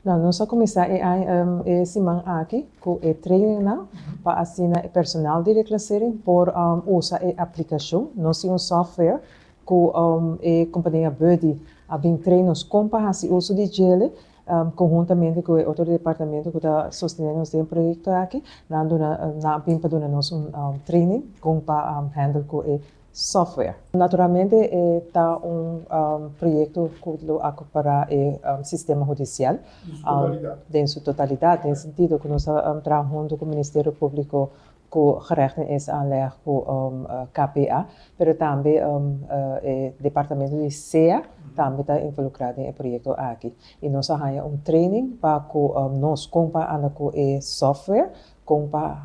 Nou, nos a kuminsá e siman aki ku e training nan pa asina e personal di reclassering por usa e aplikashon. Nos tin un software ku e kompania Buddy a bin train nos kon pa hasi uso di dje konhuntamente ku e otro departamento ku ta sostené nos den e proyekto aki. Nan duna nan a bin pa duna nos un training kon pa handle ku e software. Naturalmente e ta un proyekto ku lo akapará e sistema hudisial den su totalidat, den sentido ku nos ta traha huntu ku Ministerio Públiko, ku Gerecht in Eerste Aanleg, ku KPA, pero tambe e departamento di SEA tambe ta involukrá den e proyekto aki. I nos a haña un training pa ku nos kon pa anda ku e software, kon pa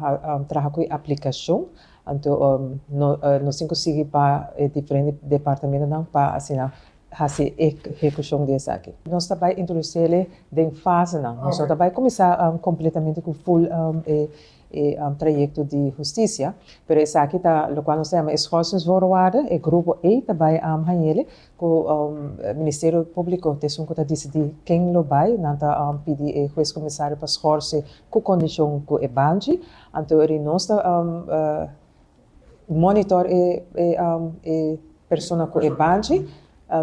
traha ku e aplikashon. Anto nos tin ku sigui pa e diferente departamentonan pa asina hasi ehekushon di esaki. Nos ta bai introdusí den fasenan. Nos no ta bai kuminsá kompletamente ku full e trayekto di hustisia, pero esaki ta lokual nos ta yama e schorsingsvoorwaarden. E grupo ei ta bai hañ'é ku Ministerio Públiko ta esun ku ta disidí ken lo bai. Nan ta pidi e hues komisario pa schorsi ku kondishon ku e banchi. Anto eri nos ta monitor e persona ku e banchi,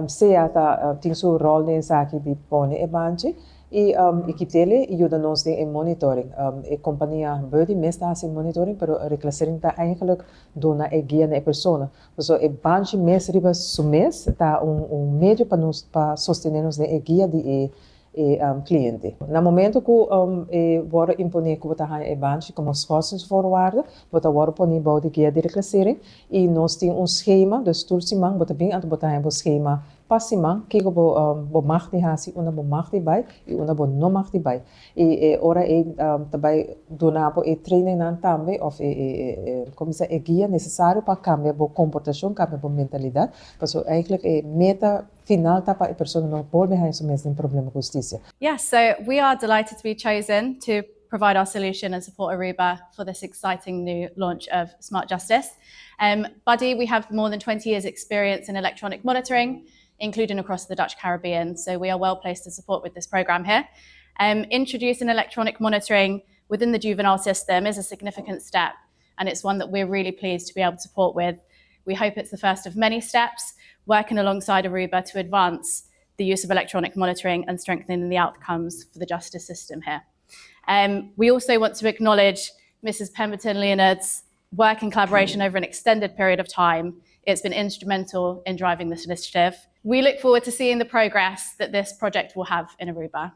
sea ta tin su ròl den esaki di pone e banchi i kit'é i yuda nos den e monitoring. E kompania Buddy mes ta hasi monitoring, pero reclassering ta eigenlijk duna e guia na e persona. So e banchi mes riba su mes ta un medio pa nos pa sostené nos den e guia di e kliente. Na momento ku e wòrdu imponé ku bo ta haña e banchi komo schorsingsvoorwaarde, bo ta wòrdu poné bou di guia di reclassering i nos tin un skema, dus tur siman bo ta bin, anto bo ta haña bo skema pa siman, kiko bo mag di hasi, unda bo mag di bai i unda bo no mag di bai. I e ora ei ta bai duna bo e trainingnan tambe òf e komo bisa e guia nesesario pa kambia bo komportashon, kambia bo mentalidat, pasobra eigenlijk e meta final ta pa e persona no bolbe haña su mes den problema ku hustisia. Yes, so we are delighted to be chosen to provide our solution and support Aruba for this exciting new launch of Smart Justice. Buddy, we have more than 20 years' experience in electronic monitoring, including across the Dutch Caribbean, so we are well placed to support with this program here. Introducing electronic monitoring within the juvenile system is a significant step, and it's one that we're really pleased to be able to support with. We hope it's the first of many steps, working alongside Aruba to advance the use of electronic monitoring and strengthening the outcomes for the justice system here. We also want to acknowledge Mrs. Pemberton Leonard's work and collaboration over an extended period of time. It's been instrumental in driving this initiative. We look forward to seeing the progress that this project will have in Aruba.